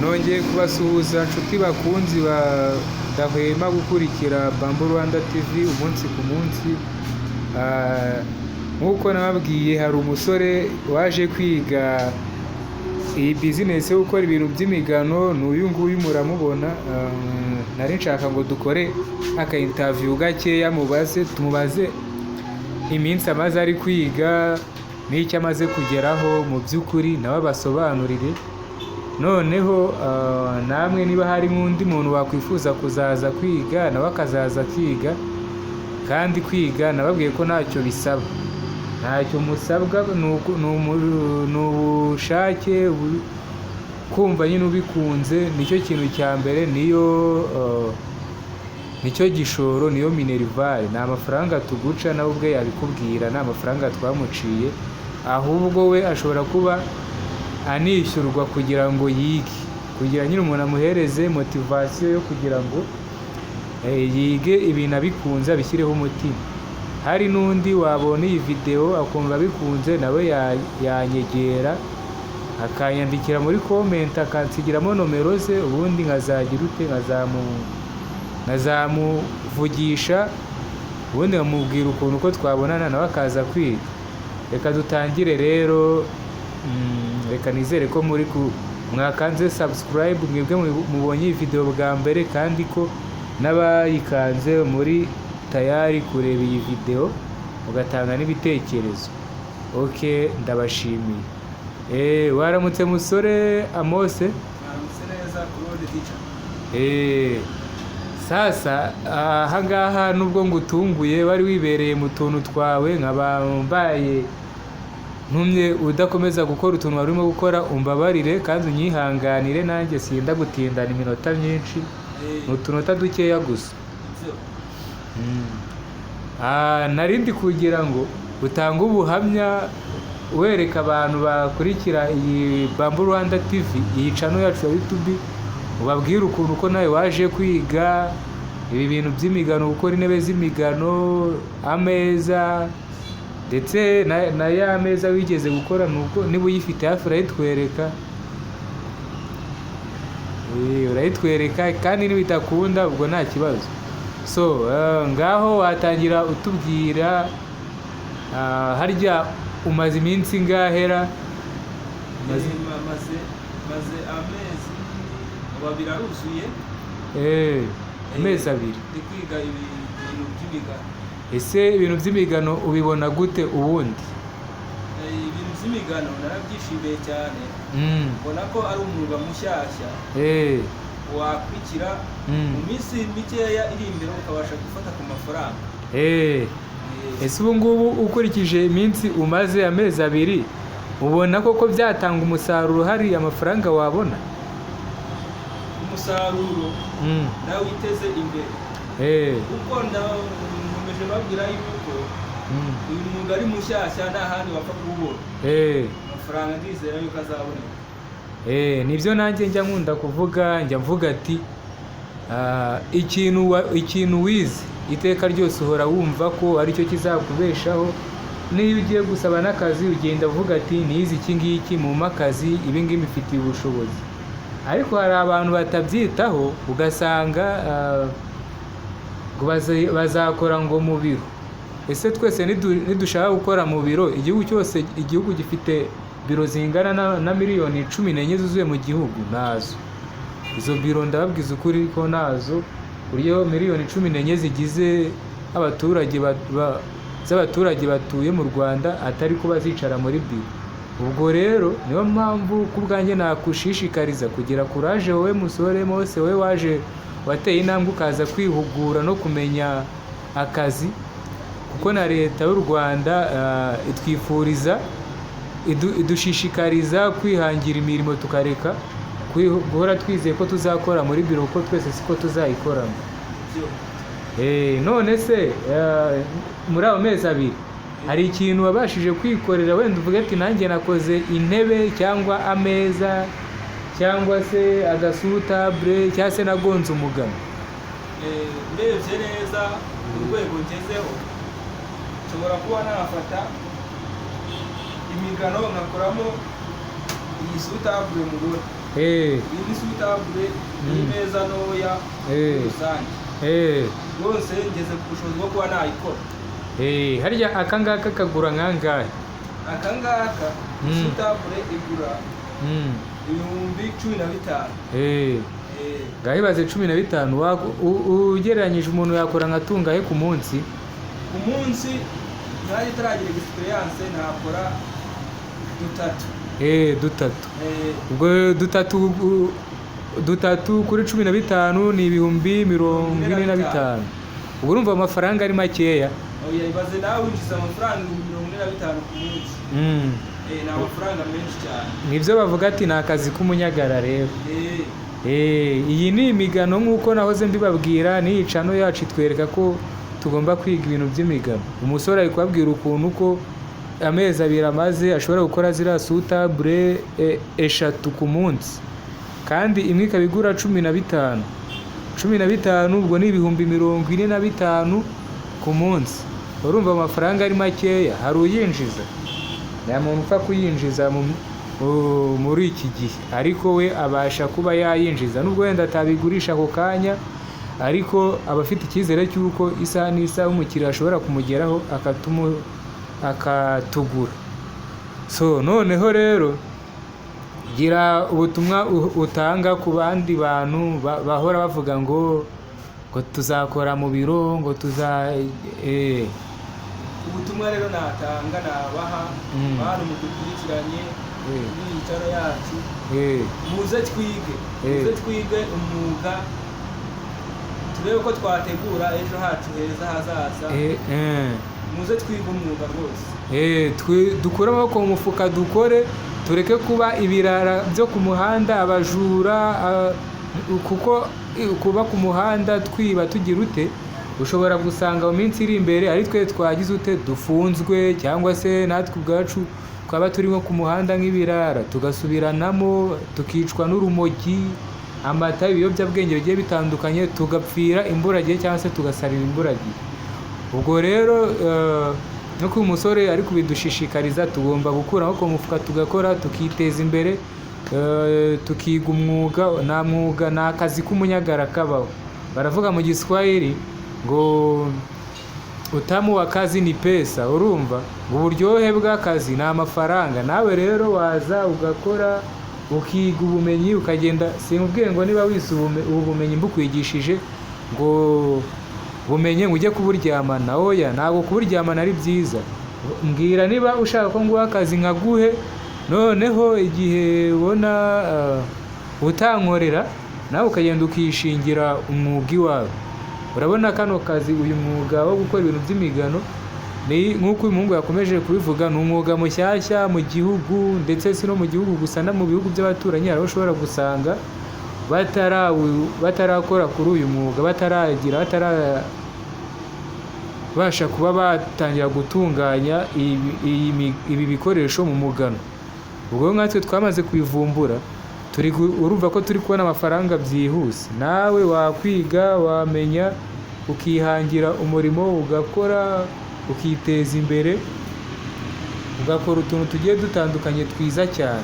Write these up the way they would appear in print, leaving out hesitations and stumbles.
Nongeye kubasuhuza nshuti bakunzi badahwema gukurikira Bamboo Rwanda TV umunsi ku munsi. Nk'uko nababwiye, hari umusore waje kwiga iyi bizinesi yo gukora ibintu by'imigano, ni uyu nguyu muramubona. Nari nshaka ngo dukore aka interview gakeya, mubaze, tumubaze iminsi amaze ari kwiga n'icyo amaze kugeraho mu by'ukuri, nawe abasobanurire. Noneho namwe niba hari n'undi muntu wakwifuza kuzaza kwiga, nawe akazaza akiga. Kandi kwiga nababwiye ko ntacyo bisaba, ntacyo musabwa, ni ubushake, kumva nyine ubikunze, nicyo kintu cya mbere, niyo nicyo gishoro, niyo minerval. Ni amafaranga tuguca, nawe ubwe yabikubwira, ni amafaranga twamuciye, ahubwo we ashobora kuba anishyurwa kugira ngo yige, kugira nyine umuntu amuhereze motivation yo kugira ngo yige ibintu abikunze, abishyireho umutima. Hari n'undi wabona iyi video akumva abikunze, nawe yanyegera akanyandikira muri comment, akansigiramo nomero ze, ubundi nkazagira ute, nkazamuvugisha, ubundi nkamubwira ukuntu uko twabonana nawe akaza kwiga. Reka dutangire rero. Reka nizere ko muri ku mwakanze subscribe, mwebwe mubonye iyi video bwa mbere, kandi ko n'abayikanze muri tayari kureba iyi video mugatanga n'ibitekerezo. Ok, ndabashimiye. Waramutse musore Amose? Mwaramutse neza, Claude Teacher. Sasa ahangaha nubwo ngutunguye, wari wibereye mu tuntu twawe, nkaba mbaye ntumye udakomeza gukora utuntu wari urimo gukora, umbabarire kandi unyihanganire, nanjye sinda gutindana iminota myinshi, ni utunota dukeya gusa. Ibyo. Narindi kugira ngo utange ubuhamya, wereka abantu bakurikira iyi Bamboo Rwanda TV, iyi channel yacu ya YouTube, ubabwire ukuntu uko nawe waje kwiga ibi bintu by'imigano, gukora intebe z'imigano, ameza, ndetse na ya meza wigeze gukora, nuko niba uyifite hafi urayitwereka. Urayitwereka, kandi nibidakunda ubwo nta kibazo. So ngaho watangira utubwira, harya umaze iminsi ingahera? Maze amezi 2 aruzuye. Amezi 2. Ndi kwiga ibintu by'imigano. Ese ibintu by'imigano ubibona gute ubundi? Ibintu by'imigano narabyishimiye cyane. Mbona ko ari umwuga mushyashya wakurikira mu minsi mikeya iri imbere, ukabasha gufata ku mafaranga. Ese ubu ngubu ukurikije iminsi umaze, amezi 2, ubona koko byatanga umusaruro, hari amafaranga wabona? Umusaruro ndawiteze imbere, kuko nkomeje babwira yuko uyu mwuga ari mushyashya, nta handi wapfa kuwubona. Amafaranga ndizera yuko azaboneka. Nibyo nanjye njya nkunda kuvuga, njya mvuga ati ikintu wize iteka ryose uhora wumva ko aricyo kizakubeshaho. Niyo ugiye gusaba n'akazi ugenda uvuga ati nize iki ngiki, mumpe akazi, ibi ngibi mbifitiye ubushobozi. Ariko hari abantu batabyitaho, ugasanga ngo bazakora ngo mu biro. Ese twese nidushaka gukora mu biro, igihugu cyose, igihugu gifite biro zingana na miliyoni 14 zuzuye mu gihugu, nazo izo biro ndababwiza ukuri ko nazo, buryo miliyoni 14 zigize abaturage z'abaturage batuye mu Rwanda atari ko bazicara muri biro. Ubwo rero niyo mpamvu ku bwanjye nakushishikariza kugira courage, wowe musore Mose, wowe waje wateye intambwe ukaza kwihugura no kumenya akazi, kuko na leta y'u Rwanda itwifuriza, idushishikariza kwihangira imirimo, tukareka guhora twizeye ko tuzakora muri biro, kuko twese siko tuzayikoramo. None se muri ayo mezi 2 hari ikintu wabashije kwikorera, wenda uvuge ati nanjye nakoze intebe cyangwa ameza cyangwa se agasutabure cyangwa se nagonze umugano? Urebye neza urwego ngezeho, nshobora kuba nafata Imigano nkakoramo iyi sous-table mubona. Iyi ni sous-table n'imeza ntoya muri rusange. Rwose ngeze ku bushobozi bwo kuba nayikora. Harya aka ngaka kagura nkangahe? Aka ngaka, sous-table igura 15,000. Ngaho ibaze 15, ugereranyije umuntu yakora nka tungahe ku munsi? Ku munsi ntajya itaragira experience nakora dutatu. Dutatu. Ubwo dutatu kuri 15 ni 45,000. Ubwo urumva amafaranga ari makeya. Oya, ibaze nawe winjiza amafaranga 45,000 ku munsi. Ni amafaranga menshi cyane. Nibyo bavuga ati ni akazi k'umunyagara rero. Iyi ni imigano nk'uko nahoze mbibabwira. N'iyi channel yacu itwereka ko tugomba kwiga ibintu by'imigano. Umusore ari kubabwira ukuntu ko amezi 2 amaze ashobora gukora ziriya sous-table 3 ku munsi, kandi imwe ikaba igura 15. 15 ubwo ni 45,000 ku munsi. Urumva amafaranga ari makeya. Hari uyinjiza? Nta muntu upfa kuyinjiza muri iki gihe, ariko we abasha kuba yayinjiza nubwo wenda atabigurisha ako kanya, ariko aba afite icyizere cy'uko isaha n'isaha umukiriya ashobora kumugeraho akatugura. So noneho rero gira ubutumwa utanga ku bandi bantu bahora bavuga ngo tuzakora mu biro, ngo tuza. Ubutumwa rero natanga, nabaha bantu mudukurikiranye muri iyi channel yacu, muze twige, muze twige umwuga, turebe ko twategura ejo hacu heza hazaza. Muze twige umwuga rwose. Dukure amaboko mu mufuka, dukore, tureke kuba ibirara byo ku muhanda, abajura, kuko kuba ku muhanda twiba tugira ute, ushobora gusanga mu minsi iri imbere ari twe twagize ute, dufunzwe, cyangwa se natwe ubwacu twaba turi nko ku muhanda nk'ibirara, tugasubiranamo, tukicwa n'urumogi, amata, ibiyobyabwenge bigiye bitandukanye, tugapfira imburagihe cyangwa se tugasarira imburagihe. Ubwo rero nk'uko uyu musore ari kubidushishikariza, tugomba gukura amaboko mu mufuka, tugakora, tukiteza imbere, tukiga umwuga. Nta mwuga, nta kazi k'umunyagara kabaho. Baravuga mu Giswahili ngo utamu wa kazi ni pesa. Urumva ngo uburyohe bw'akazi ni amafaranga. Nawe rero waza ugakora, ukiga ubumenyi, ukagenda. Sinkubwiye ngo niba wize ubu bumenyi mbukwigishije ngo bumenye ngo ujye kuburyamana. Oya, ntabwo kuburyamana ari byiza. Mbwira niba ushaka ko nguha akazi nkaguhe, noneho igihe ubona utankorera, nawe ukagenda ukishingira umwuga iwawe. Urabona kano kazi, uyu mwuga wo gukora ibintu by'imigano, ni nk'uko uyu muhungu yakomeje kubivuga, ni umwuga mushyashya mu gihugu, ndetse si no mu gihugu gusa, no mu bihugu by'abaturanyi hari aho ushobora gusanga batarakora kuri uyu mwuga, batarabasha kuba batangira gutunganya ibi bikoresho mu mugano. Ubwo nkatwe twamaze kubivumbura, urumva ko turi kubona amafaranga byihuse. Nawe wakwiga, wamenya, ukihangira umurimo, ugakora, ukiteza imbere, ugakora utuntu tugiye dutandukanye twiza cyane,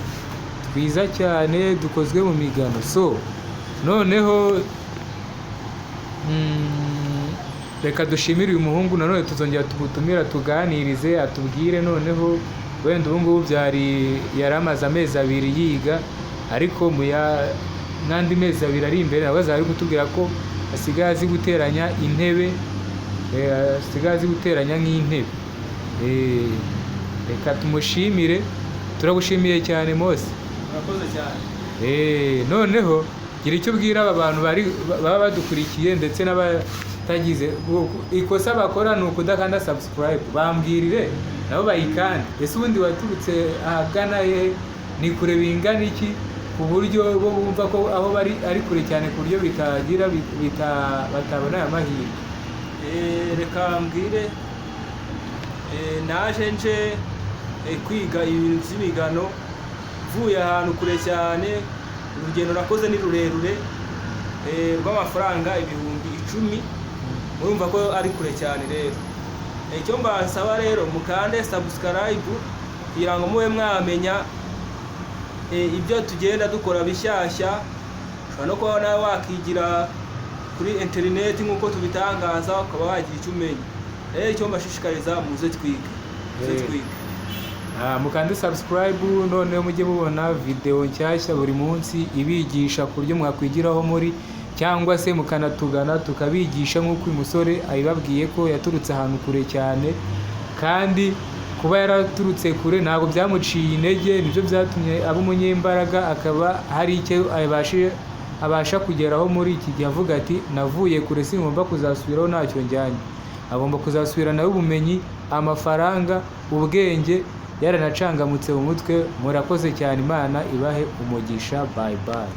twiza cyane dukozwe mu migano. So noneho reka dushimire uyu muhungu. Nanone tuzongera tumutumira, tuganirize, atubwire. Noneho wenda ubu ngubu byari yari amaze amezi 2 yiga, ariko mu ya n'andi mezi 2 ari imbere nawe azaba ari kutubwira ko asigaye azi guteranya intebe, asigaye azi guteranya nk'intebe. Reka tumushimire. Turagushimiye cyane Mose. Murakoze cyane. Noneho gira icyo ubwira aba bantu baba badukurikiye, ndetse n'abatagize ikosa bakora ni ukudakanda subscribe, bambwirire nabo bayikande. Ese ubundi waturutse ahagana he? Ni kure bingana iki ku buryo bo bumva ko aho bari ari kure cyane, ku buryo batabona aya mahirwe? Reka mbwire, naje nje kwiga ibintu by'imigano mvuye ahantu kure cyane. Urugendo nakoze ni rurerure, rw'amafaranga 10,000. Murumva ko ari kure cyane. Rero icyo mbasaba rero, mukande subscribe. kugira ngo mube mwamenya ibyo tugenda dukora bishyashya. Ushobora no kuba nawe wakigira kuri interineti nk'uko tubitangaza, ukaba wagira icyo umenya. Rero icyo mbashishikariza, muze twige, muze twige. Mukande subscribe, noneho mujye mubona video nshyashya buri munsi ibigisha ku buryo mwakwigiraho muri, cyangwa se mukanatugana tukabigisha, nk'uko uyu musore abibabwiye ko yaturutse ahantu kure cyane, kandi kuba yaraturutse kure ntabwo byamuciye intege, nibyo byatumye aba umunyembaraga, akaba hari icyo abasha kugeraho muri iki gihe, avuga ati navuye kure singomba kuzasubiraho ntacyo njyanye. Agomba kuzasubiranayo ubumenyi, amafaranga, ubwenge, yaranacangamutse mu mutwe. Murakoze cyane, Imana ibahe umugisha. Bye bye.